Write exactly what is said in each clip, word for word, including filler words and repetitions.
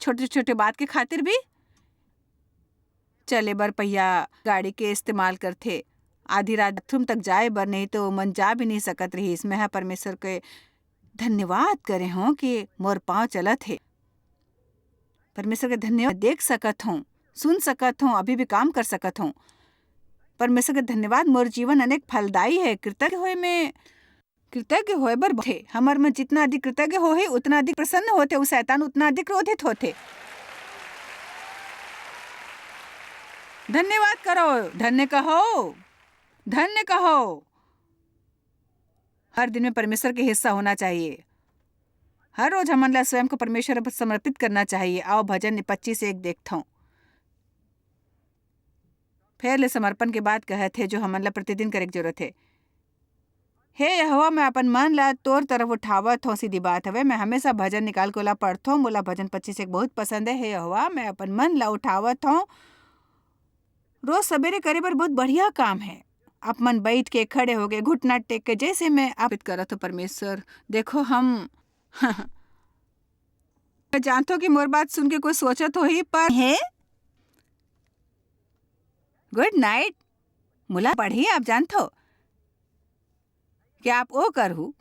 छोटे-छोटे बात के खातिर भी चले बर पहिया गाड़ी के इस्तेमाल करथे। आधी रात बाथरूम तक जाए बर, नहीं तो मन जा भी नहीं सकत रहिस। मैं ह परमेश्वर के धन्यवाद करे हूँ कि मोर पाँव चलत हे। परमेश्वर के धन्यवाद, देख सकत हूँ, सुन सकत हूँ, अभी भी काम कर सकत हूँ। परमेश्वर के धन्यवाद, मोर जीवन अनेक फलदायी है। कृतज्ञ होए में, कृतज्ञ होए बर थे। हमर मन जितना अधिक कृतज्ञ होही, उतना अधिक प्रसन्न होथे, अउ शैतान उतना अधिक क्रोधित होथे। धन्यवाद करो, धन्य कहो, धन्य कहो। हर दिन में परमेश्वर के हिस्सा होना चाहिए। हर रोज हमन ला स्वयं को परमेश्वर पर समर्पित करना चाहिए। आओ भजन पच्चीस एक देखथों। फेर ले समर्पण के बात कहत हे, जो हमन ला प्रतिदिन करे के जरूरत हे। हे यहोवा, मैं अपन मन ला तोर तरफ उठावत हौं। सीधी बात हवे, मैं हमेशा भजन निकाल के ओला पढ़थौं। मोला भजन पच्चीस एक बहुत पसंद है। हे यहोवा, मैं अपन मन ला उठावत हौं। रोज सबेरे करे बर बहुत बढ़िया काम है। आप मन बैठ के, खड़े होके, घुटना टेक के, जैसे मैं आप करत हो परमेश्वर। देखो हम मैं जानथों कि मोर बात सुन के कोई सोचत होही, पर हे, गुड नाइट। मोला पढ़ी, आप जानथो कि आप ओ करहू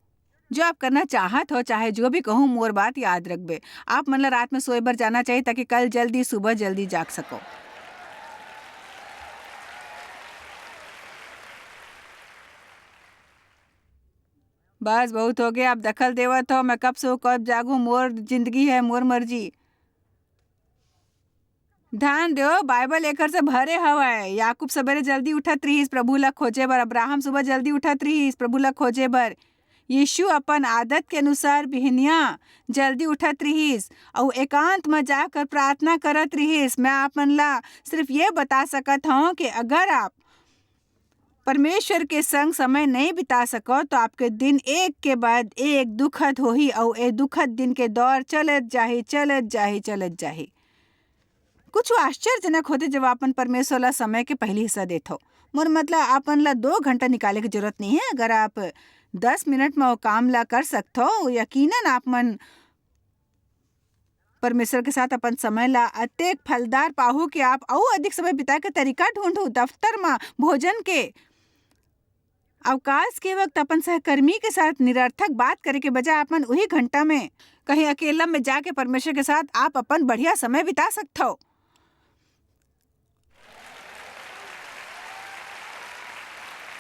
जो आप करना चाहत हो, चाहे जो भी कहूँ, मोर बात याद रखबे। आप मन ला रात में सोए बर जाना चाहिए, ताकि कल जल्दी, सुबह जल्दी जाग सको। बस, बहुत हो गया, आप दखल देवत हो। मैं कब सो कब जागू, मोर जिंदगी है, मोर मर्जी। ध्यान दो, बाइबल एकर से भरे हवय। याकूब सबेरे जल्दी उठत रिहिस प्रभु ला खोजे बर, अब्राहम सुबह जल्दी उठत रिहिस प्रभु ला खोजे बर। यीशु अपन आदत के अनुसार बिहनिया जल्दी उठत रिहिस अउ एकांत म जाकर प्रार्थना करत रिहिस। मैं आप मन ला सिर्फ ये बता सकत हौं कि अगर आप परमेश्वर के संग समय नहीं बिता सको, तो आपके दिन एक के बाद एक दुखद होही, अउ ए दुखद दिन के दौर चलत जाही, चलत जाही, चलत जाही। कुछ आश्चर्यजनक होथे, जब अपन परमेश्वर ला समय के पहली हिस्सा देथो। मोर मतलब, आपन ला दो घंटा निकाले के जरूरत नहीं है। अगर आप दस मिनट में वो काम ला कर सकथो, यकीनन आप मन परमेश्वर के साथ अपन समय ला अतेक फलदार पाहू कि आप अउ अधिक समय बिताए के तरीका ढूंढू। दफ्तर म भोजन के अवकाश के वक्त अपन सहकर्मी के साथ निरर्थक बात करे के बजाय अपन उही घंटा में कहीं अकेला में जाके परमेश्वर के साथ आप अपन बढ़िया समय बिता सकथव।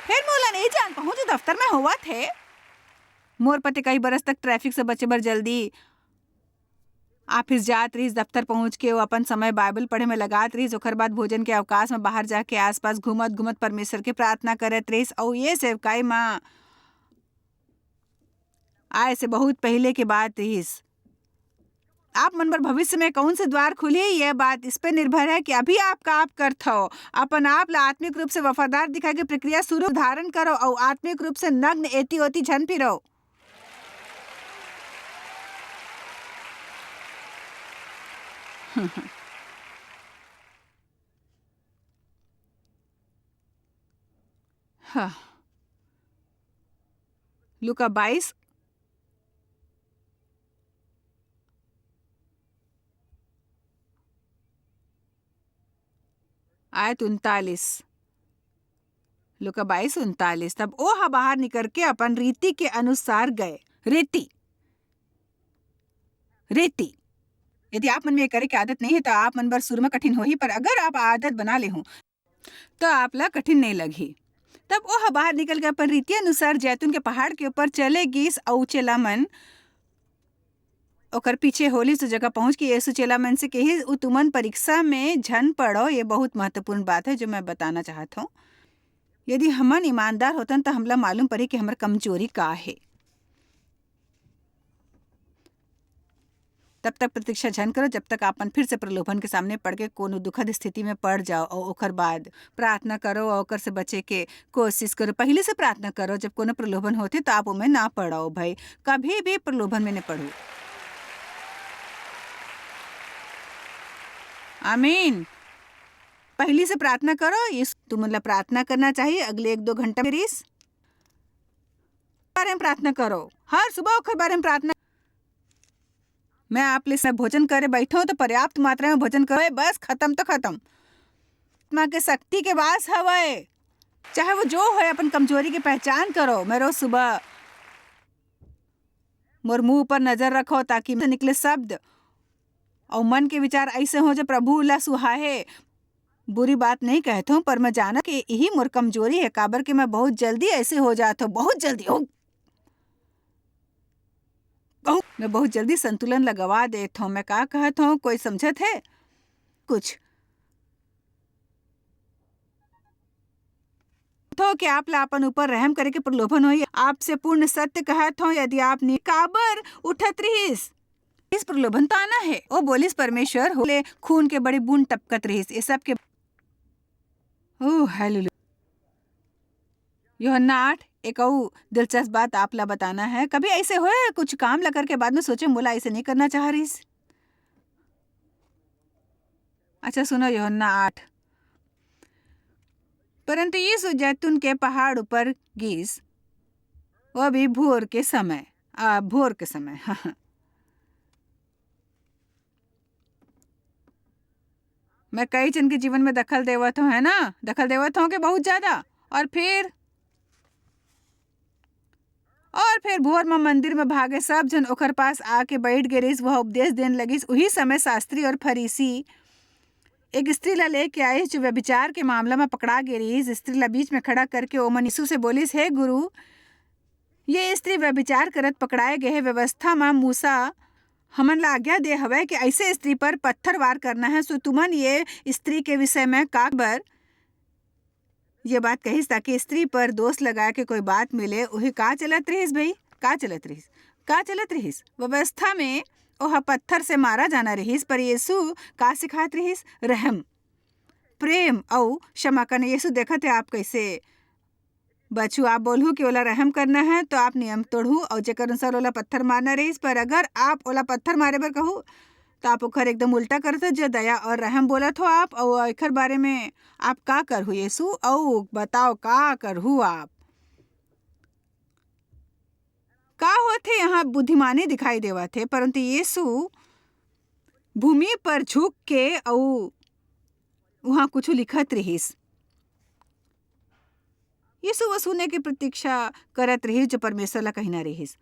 फेर मोला नइ जान पाहूं जो दफ्तर में होवत हे। मोर पति कई बरस तक ट्रैफिक से बचे बर जल्दी ऑफिस जात रिहिस, दफ्तर पहुंच के वो अपन समय बाइबल पढ़े में लगात रिहिस। ओखर बाद भोजन के अवकाश में बाहर जाके आसपास घूमत-घूमत परमेश्वर के प्रार्थना करत रिहिस, अउ ये सेवकाई म आए से बहुत पहले के बात रिहिस। आप मन बर भविष्य में कौन से द्वार खुलही, ये बात इस पे निर्भर है कि अभी आप का आप करथव। अपन आप ला आत्मिक रूप से वफादार दिखाए के प्रक्रिया शुरू धारण करो अउ आत्मिक रूप से नग्न एती ओती झन फिरो। हाँ। लूका बाईस, आयत उनतालीस। लूका बाईस उनतालीस, तब ओ ह बाहर निकल के अपन रीति के अनुसार गए। रीति, रीति। यदि आप मन में ये करे के आदत नहीं है, तो आप मन बर शुरू में कठिन होही, पर अगर आप आदत बना ले हो, तो आप ला कठिन नहीं लगही। तब ओ ह बाहर निकल के अपन रीति अनुसार जैतून के पहाड़ के ऊपर चले गिस, अउ चेला मन ओकर पीछे होलिस। ओ जगह पहुंच के यीशु चेला मन से कहिस, "उ तुमन परीक्षा में झन पड़ो।" ये बहुत महत्वपूर्ण बात है, जो मैं बताना चाहत हूँ। यदि हमन ईमानदार होतन, त हमला मालूम पड़ी कि हमर कमजोरी का हे। तब तक प्रतीक्षा झन करो, जब तक आपन फिर से प्रलोभन के सामने पड़ के कोनो दुखद स्थिति में पड़ जाओ, और ओकर बाद प्रार्थना करो और ओकर से बचे के कोशिश करो। पहले से प्रार्थना करो, जब कोनो प्रलोभन होथे, तो आप ओमे ना पड़ो भाई, कभी भी प्रलोभन में न पड़ो। आमीन। पहली से प्रार्थना करो, यीशु तुमन ला प्रार्थना करना चाहिए। अगले एक दो घंटा में रिस बारे में प्रार्थना करो, हर सुबह ओकर बारे में प्रार्थना। मैं आप ले समय भोजन करे बैठो तो पर्याप्त मात्रा में भोजन करो, बस खत्म तो खत्म। आत्मा के शक्ति के वास हवय, चाहे वो जो होय, अपन कमजोरी के पहचान करो। मैं रोज सुबह मोर मुंह पर नजर रखो, ताकि मुंह से निकले शब्द अउ मन के विचार ऐसे हो जो प्रभु ला सुहाए। बुरी बात नहीं कहत हूँ, पर मैं जानत हूँ कि यही मोर कमजोरी है, काबर कि मैं बहुत जल्दी ऐसे हो जात हूँ, बहुत जल्दी। ओ, बहुत, मैं बहुत जल्दी संतुलन ला गवा देत हूँ। मैं का कहत हूँ, कोई समझत है? कुछ। तो कि आप ला अपन ऊपर रहम करे के प्रलोभन होई। आपसे पूर्ण सत्य कहत हूँ, यदि आप नि-, काबर उठत रहिस, इस प्रलोभन तो आना है। ओ बोलिस, परमेश्वर हो ले, खून के बड़ी बूंद टपकत रहिस, ये सब के। ओह, हालेलुया। यूहन्ना आठ, एक अऊ दिलचस्प बात आप ला बताना है। कभी ऐसे होए, कुछ काम ला करके बाद में सोचे, "मोला ऐसे नहीं करना चाह रहिस।" अच्छा, सुनो, यूहन्ना आठ। परंतु यीशु जैतून के पहाड़ ऊपर गीस, वो भी भोर के समय, आ, भोर के समय। मैं कई जन के जीवन में दखल देवत हूँ, है ना? दखल देवत हूँ कि बहुत ज्यादा। और फिर, और फिर भोर में मंदिर में भागे सब झन ओकर पास आके बैठ गे रहिस। वह उपदेश देन लगिस। उही समय शास्त्री और फरीसी एक स्त्री ला लेके आइस, जो व्यभिचार के मामला में पकड़ा गे रहिस। स्त्री ला बीच में खड़ा करके ओमन यीशु से बोलिस, "हे गुरु, ये स्त्री व्यभिचार करत पकड़ाए गए हे। व्यवस्था म मूसा हमन ला आज्ञा दे हवय कि ऐसे स्त्री पर पत्थर वार करना है, सो तुमन ये स्त्री के विषय में का बर ये बात कहिस, ताकि स्त्री पर दोष लगा के कोई बात मिले?" उही का चलत रहिस भाई, का चलत रहिस, का चलत रहिस? व्यवस्था में ओह पत्थर से मारा जाना रहिस, पर यीशु का सिखात रहिस? रहम, प्रेम अउ क्षमा करना। यीशु देखत हे आप कैसे बछु, आप बोलहू कि ओला रहम करना है, तो आप नियम तोड़हू, अउ जेकर अनुसार ओला पत्थर मारना रहिस, पर अगर आप ओला पत्थर मारे बर कहू, तो आप ओकर एकदम उल्टा करत हो। जो दया और रहम बोलत हो आप, अउ एकर बारे में आप का करहू यीशु? अउ बताओ, का करहू आप? का होथे, यहाँ बुद्धिमानी दिखाई देवत हे, परंतु यीशु भूमि पर झुक के अउ उहाँ कुछु लिखत रिहिस। यीशु वो सुने के प्रतीक्षा करत रिहिस, जो परमेश्वर ला कहिना रिहिस।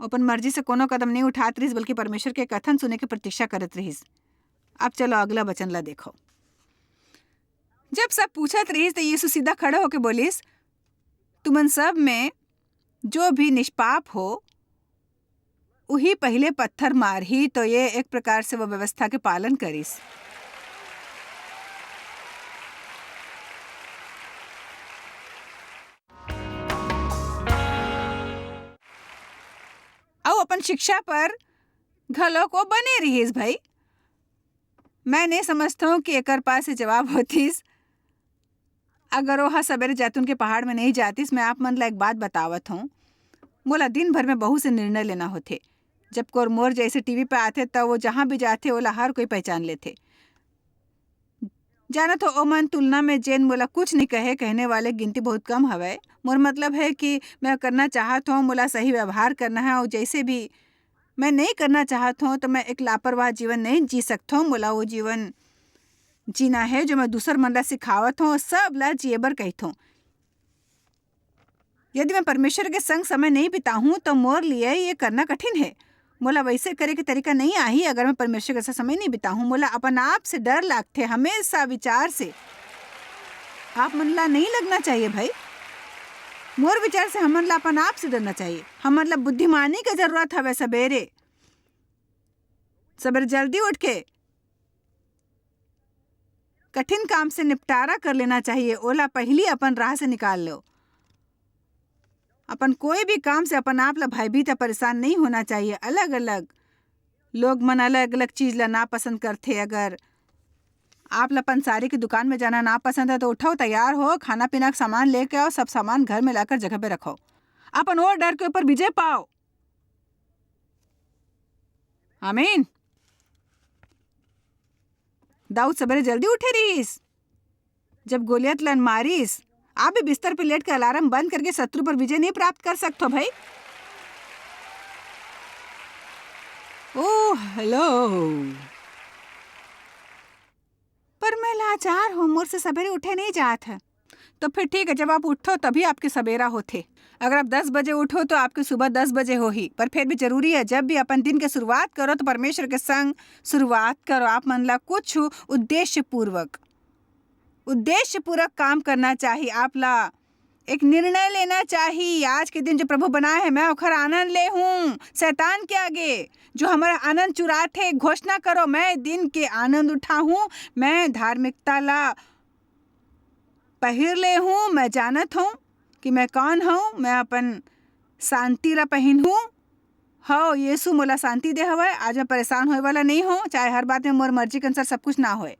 अपन मर्जी से कोनो कदम नहीं उठात रिहिस, बल्कि परमेश्वर के कथन सुने के प्रतीक्षा करत रिहिस। अब चलो, अगला वचन ला देखो। जब सब पूछत रिहिस, तो यीशु सीधा खड़े होके बोलिस, "तुमन सब में जो भी निष्पाप हो, उही पहिले पत्थर मारही।" तो ये एक प्रकार से वो व्यवस्था के पालन करिस। अउ अपन शिक्षा पर घलोक वो बने रिहिस भाई। मैं नहीं समझता हूँ कि एकर पास ये जवाब होतिस, अगर ओह सबेरे जैतून के पहाड़ में नहीं जातिस। मैं आप मन ला एक बात बतावत हूँ, मोला दिन भर में बहुत से निर्णय लेना होथे। जब कोर मोर जैसे टीवी पे आथे, त वो जहाँ भी जाथे, ओला हर कोई पहचान लेथे। जानत हो, ओमन तुलना में जेन मोला कुछ नहीं कहे, कहने वाले गिनती बहुत कम हवय। मोर मतलब है कि मैं करना चाहत हूँ, मोला सही व्यवहार करना है, और जैसे भी मैं नहीं करना चाहत हूँ, तो मैं एक लापरवाह जीवन नहीं जी सकत हूँ। मोला वो जीवन जीना है, जो मैं दूसर मन ला सिखावत हूँ, सब ला जिए बर कहत हूँ। यदि मैं परमेश्वर के संग समय नहीं बिताहूँ, तो मोर लिए ये करना कठिन है। मोला वैसे करे के तरीका नहीं आही, अगर मैं परमेश्वर के साथ समय नहीं बिताहूँ। मोला अपन आप से डर लागथे, हमेशा विचार से। आप मन ला नहीं लगना चाहिए भाई, मोर विचार से हमन ला अपन आप से डरना चाहिए। हमन ला बुद्धिमानी के जरूरत हवे। सबेरे, सबेरे जल्दी उठ के कठिन काम से निपटारा कर लेना चाहिए, ओला पहली अपन राह से निकाल लो। अपन कोई भी काम से अपन आप ला भयभीत या परेशान नहीं होना चाहिए। अलग-अलग लोग मन अलग-अलग चीज ला नापसंद करथे। अगर आप ला पंसारी की दुकान में जाना नापसंद है, तो उठो, तैयार हो, खाना पीना का सामान लेके आओ, सब सामान घर में लाकर जगह पे रखो। अपन वो डर के ऊपर विजय पाओ। आमीन। दाऊद सबेरे जल्दी उठे रहिस, जब गोलियत लन मारिस। आप भी बिस्तर पे लेट के अलार्म बंद करके शत्रु पर विजय नहीं प्राप्त कर सकत हो भाई। ओह, हेलो। पर मैं लाचार हूँ, मोर से सवेरे उठे नहीं जात है। तो फिर ठीक है, जब आप उठो तभी आपके सवेरा होथे। अगर आप दस बजे उठो तो आपके सुबह दस बजे होही। पर फिर भी जरूरी है, जब भी अपन दिन के शुरुआत करो तो परमेश्वर के संग शुरुआत करो। आप मन ला कुछ उद्देश्यपूर्वक, उद्देश्यपूर्वक काम करना चाहिए। आप ला एक निर्णय लेना चाहिए। आज के दिन जो प्रभु बनाए है, मैं ओखर आनंद ले हूँ। शैतान के आगे, जो हमारा आनंद चुराथे, घोषणा करो, मैं दिन के आनंद उठाहूँ। मैं धार्मिकता ला पहिर ले हूँ। मैं जानत हूँ कि मैं कौन हूँ। मैं अपन शांति ला पहिनहूँ। हव, यीशु मोला शांति दे हवय। आज मैं परेशान होए वाला नहीं हूँ, चाहे हर बात में मोर मर्जी के अनुसार सब कुछ ना होए।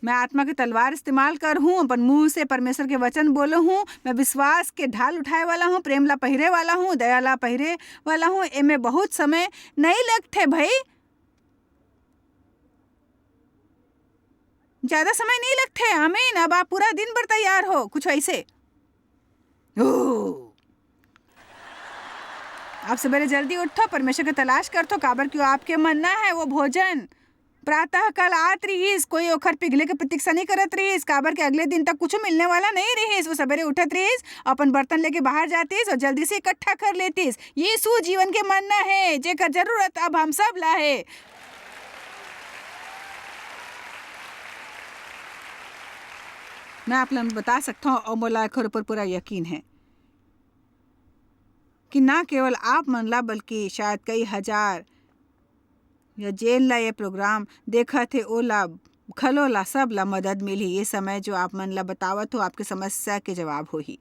मैं आत्मा के तलवार इस्तेमाल करहूँ, अपन मुंह से परमेश्वर के वचन बोलहूँ। मैं विश्वास के ढाल उठाए वाला हूँ, प्रेम ला पहिरे वाला हूँ, दया ला पहिरे वाला हूँ। एमे बहुत समय नहीं लगथे भाई, ज्यादा समय नहीं लगथे। आमीन। अब आप पूरा दिन भर तैयार हो, कुछ ऐसे। ओह। आप सवेरे जल्दी उठो, परमेश्वर के तलाश करथो, काबर क्यों आपके मन्ना है वो भोजन। प्रातः काल आत रिहिस, कोई ओखर पिघले के प्रतीक्षा नहीं करत रिहिस, काबर के अगले दिन तक कुछ मिलने वाला नहीं रिहिस। वो सवेरे उठत रिहिस, अपन बर्तन लेके बाहर जातिस और जल्दी से इकट्ठा कर लेतिस। यीशु जीवन के मन्ना है, जेकर जरूरत अब हम सब ला है। मैं आप ला बता सकता हूँ और मोला एखर ऊपर पूरा यकीन है कि ना केवल आप मन ला, बल्कि शायद कई हजार या जेन ला ये प्रोग्राम देखत हे, ओला घलो ला, सब ला मदद मिलही। ये समय जो आप मन ला बतावत हो, आपके समस्या के जवाब होही।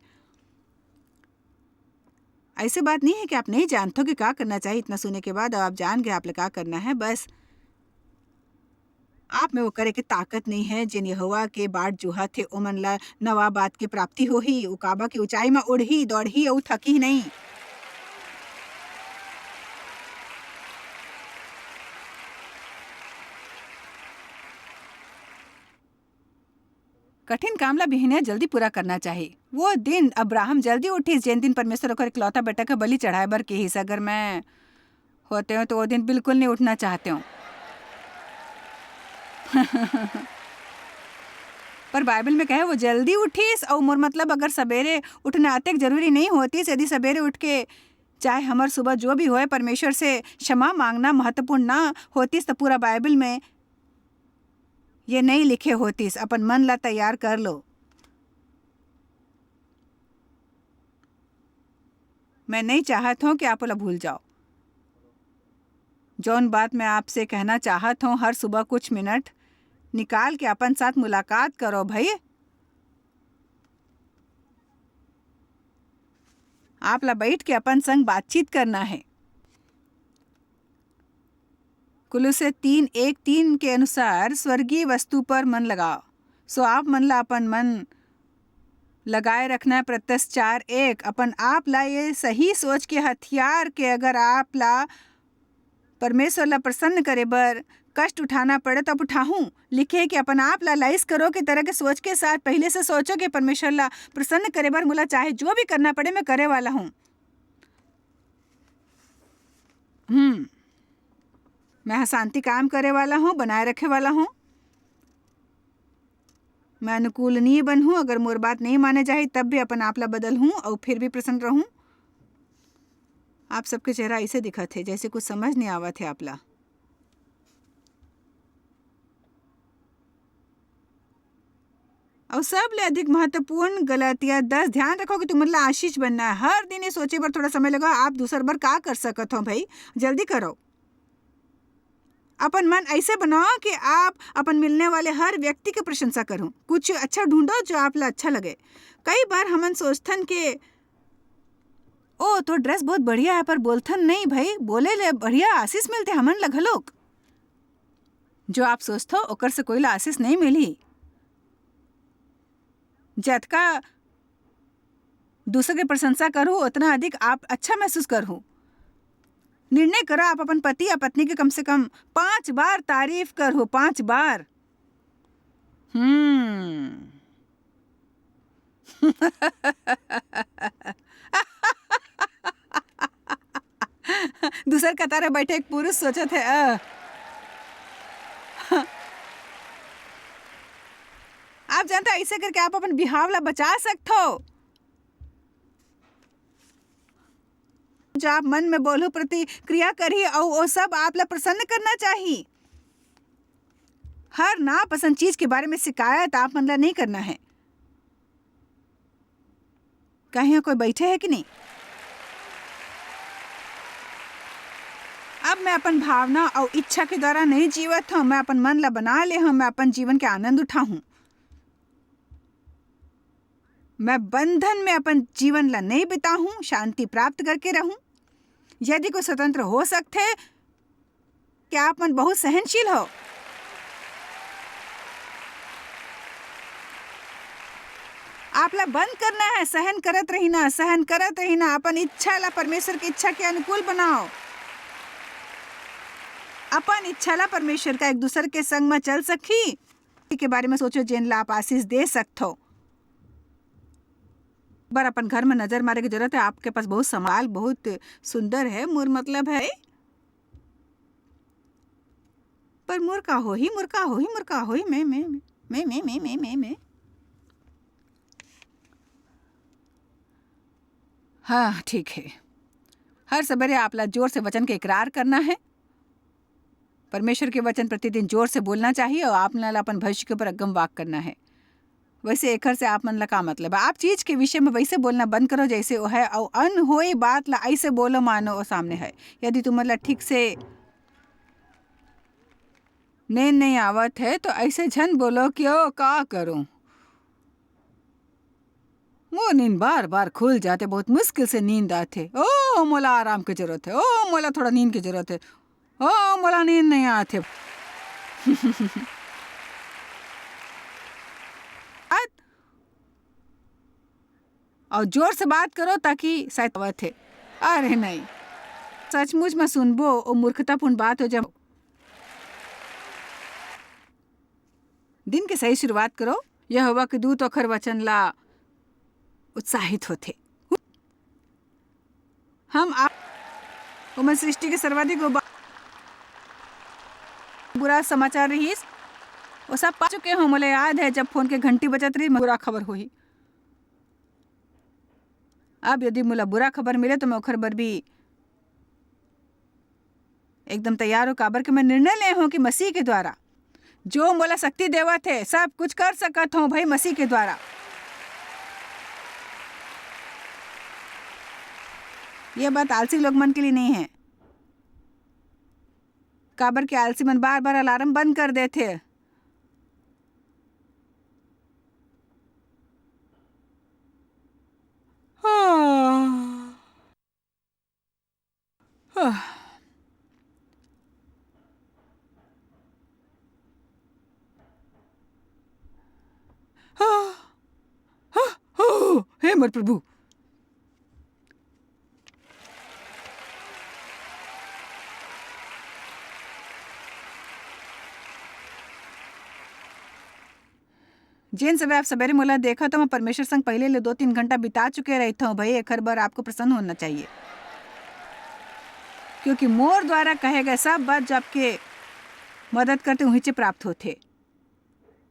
ऐसे बात नहीं है कि आप नहीं जानते हो कि का करना चाहिए। इतना सुने के बाद अब आप जान गए आप ला का करना है। बस आप में वो करे के ताकत नहीं है। जेन यहोवा के बाट जोहत हे, ओमन ला नवा बात के प्राप्ति होही। उकाबा के ऊंचाई में उड़ही, दौड़ही अउ थकही नहीं। कठिन काम ला बिहनिया जल्दी पूरा करना चाही। वो दिन अब्राहम जल्दी उठिस, जेन दिन परमेश्वर ओकर इकलौता बेटा के बलि चढ़ाए बर केहिस, "अगर मैं होते हो तो वो दिन बिल्कुल नहीं उठना चाहते हो।" पर बाइबल में कहे, वो जल्दी उठिस, अउ मोर मतलब, अगर सवेरे उठना अतेक जरूरी नहीं होतिस, यदि सवेरे उठ के चाहे हमर सुबह जो भी होए, परमेश्वर से क्षमा मांगना महत्वपूर्ण ना होतिस, तो पूरा बाइबल में ये नहीं लिखे होतिस। अपन मन ला तैयार कर लो। मैं नहीं चाहत हूँ कि आप ओला भूल जाओ। जौन बात मैं आपसे कहना चाहत हूँ, हर सुबह कुछ मिनट निकाल के अपन साथ मुलाकात करो भाई। आप ला बैठ के अपन संग बातचीत करना है। कुलुसे तीन एक तीन के अनुसार स्वर्गीय वस्तु पर मन लगाओ। सो आप मन ला अपन मन लगाए रखना है। प्रत्यस चार एक, अपन आप ला ये सही सोच के हथियार के, अगर आप ला परमेश्वर ला प्रसन्न करे बर कष्ट उठाना पड़े, तब उठाहूँ। लिखे कि अपन आप ला लाइस करो के तरह के सोच के साथ पहले से सोचो कि परमेश्वर ला प्रसन्न करे बर मोला चाहे जो भी करना पड़े, मैं करे वाला हूँ। हम्म, मैं ह शांति कायम करे वाला हूँ, बनाए रखे वाला हूँ। मैं अनुकूलनीय बनहूँ, अगर मोर बात नहीं माने जाही, तब भी अपन आप ला बदलहूँ अउ फिर भी प्रसन्न रहूँ। आप सबके चेहरा ऐसे दिखत हे, जैसे कुछ समझ नहीं आवत हे आप ला। अउ सबले अधिक महत्वपूर्ण, गलतिया दस, ध्यान रखो कि तुमन ला आशीष बनना है। हर दिन ये सोचे बर थोड़ा समय लगाओ, आप दूसर बर का कर सकत हो भाई, जल्दी करो। अपन मन ऐसे बनाओ कि आप अपन मिलने वाले हर व्यक्ति के प्रशंसा करो। कुछ अच्छा ढूंढो जो आप ला अच्छा लगे। कई बार हमन सोचथन के, "ओ, तो ड्रेस बहुत बढ़िया है," पर बोलथन, "नहीं भाई, बोले ले बढ़िया आशीष मिलथे हमन ला घलोक।" जो आप सोचथो, ओकर से कोई ला आशीष नहीं मिली। जतका दूसर के प्रशंसा करहु, ओतना अधिक आप अच्छा महसूस करहु। निर्णय करो, आप अपन पति या पत्नी के कम से कम पांच बार तारीफ करहु, पांच बार। हम्म। कतार में बैठे एक पुरुष सोचत हे, अ। आप जानते, ऐसे करके आप अपन बिहाव ला बचा सकथो। जो आप मन में बोलहू, प्रतिक्रिया करही, अउ वो सब आप ला प्रसन्न करना चाही। हर नापसंद चीज के बारे में शिकायत आप मन ला नहीं करना है। कहीं कोई बैठे है कि नहीं? अब मैं अपन भावना अउ इच्छा के द्वारा नहीं जीवत हूँ, मैं अपन मन ला बना ले हूँ, मैं अपन जीवन के आनंद उठाहूँ। मैं बंधन में अपन जीवन ला नहीं बिताहूँ, शांति प्राप्त करके रहूँ। यदि कोई स्वतंत्र हो सकथे, क्या आप मन बहुत सहनशील हो? आप ला बंद करना है, सहन करत रहिना, सहन करत रहिना, अपन इच्छा ला परमेश्वर के इच्छा के अनुकूल बनाओ, अपन इच्छा ला परमेश्वर का एक दूसर के संग में चल सकी के बारे में सोचो, जेन ला आप आशीष दे सकथो। एक बार अपन घर में नजर मारे की जरूरत है, आपके पास बहुत संभाल, बहुत सुंदर है, मोर मतलब है। पर मोर का होही, मोर का होही, मोर का होही, मैं, मैं, मैं, मैं, मैं, मैं, मैं, मैं। हाँ, ठीक है। हर सवेरे आप ला जोर से वचन के इकरार करना है। परमेश्वर के वचन प्रतिदिन जोर से बोलना चाहिए और आप मन ला अपन भविष्य के ऊपर अगम वाक करना है। वैसे एकर से आप मन ला का मतलब है? आप चीज के विषय में वैसे बोलना बंद करो जैसे वो है, और अनहोई बात ला ऐसे बोलो मानो वो सामने है। यदि तुमन ला ठीक से नींद नहीं आवत है तो ऐसे झन बोलो कि ओ का करूं, मोर नींद बार बार खुल जाथे, बहुत मुश्किल से नींद आथे। ओ मोला आराम के जरूरत है, ओ मोला थोड़ा नींद के जरूरत है, ओ मोला नींद नहीं आथे। अत-, और जोर से बात करो ताकि शायद आवत है। अरे नहीं, सचमुच में सुनबो, वो मूर्खतापूर्ण बात हो जब दिन के सही शुरुआत करो। यहोवा के दूत ओखर वचन ला उत्साहित होथे। हम आप ओमन सृष्टि के सर्वाधिक उबा-, बुरा समाचार रहिस, वो सब पा चुके हों। मोला याद है जब फोन के घंटी बजत रही, बुरा खबर होही। अब यदि मोला बुरा खबर मिले तो मैं ओखर बर भी एकदम तैयार हो, काबर के मैं निर्णय ले हूं कि मसीह के द्वारा जो मोला शक्ति देवत हे, सब कुछ कर सकत हूं भाई मसीह के द्वारा। ये बात आलसी लोग मन के लिए नहीं है, काबर के आलसी मन बार बार अलार्म बंद कर देथे। हाँ। हाँ। हाँ। हाँ। हाँ। हे मोर प्रभु, जेन समय आप सबेरे मोला देखत हो, मैं परमेश्वर संग पहिले ले दो तीन घंटा बिता चुके रहिथंव। भाई, एखर बर आपको प्रसन्न होना चाहिए, क्योंकि मोर द्वारा कहे गए सब बात जो आपके मदद करते, उहींचे प्राप्त होथे।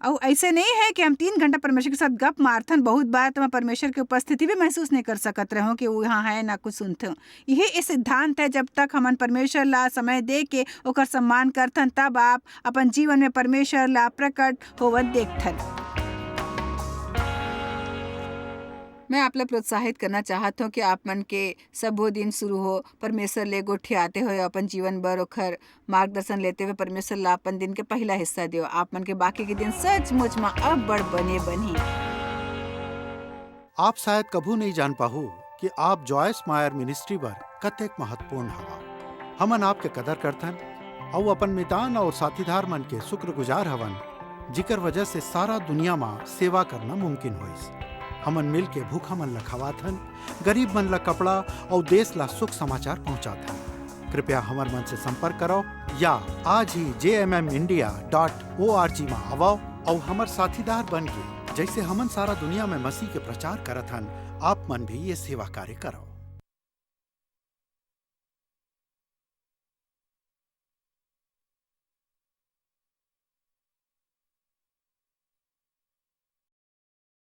अउ ऐसे नहीं है कि हम तीन घंटा परमेश्वर के साथ गप मारथन, बहुत बार तो मैं परमेश्वर के उपस्थिति भी महसूस नहीं कर सकत रहूं कि वो यहाँ है ना कुछ सुनथंव। यही ए सिद्धांत है, जब तक हमन परमेश्वर ला समय दे के ओकर सम्मान करथन, तब आप अपन जीवन में परमेश्वर ला प्रकट होवत देखथन। मैं आप ला प्रोत्साहित करना चाहत हूँ कि आप मन के सबो दिन शुरू हो परमेश्वर ले गोठियाते हुए अपन जीवन बर ओखर मार्गदर्शन लेते हुए परमेश्वर ला अपन दिन के पहला हिस्सा दियो। आप मन के बाकी के दिन सचमुच म अब्बड़ बने बनही। आप शायद कभू नहीं जान पाहू कि आप जॉयस मायर मिनिस्ट्री बर कतेक महत्वपूर्ण हवा। हमन आपके कदर करथन अउ अपन मितान अउ साथीदार मन के शुक्रगुजार हवन, जिकर वजह से सारा दुनिया म सेवा करना मुमकिन होइस। हमन मिल के भूखा मन ल खवाथन, गरीब मन ल कपड़ा अउ देश ल सुख समाचार पहुंचाथन। कृपया हमर मन से संपर्क करो या आज ही J M M India dot O R G म आवव अउ हमर साथीदार बन के, जैसे हमन सारा दुनिया में मसीह के प्रचार करत हन, आप मन भी ये सेवा कार्य करो।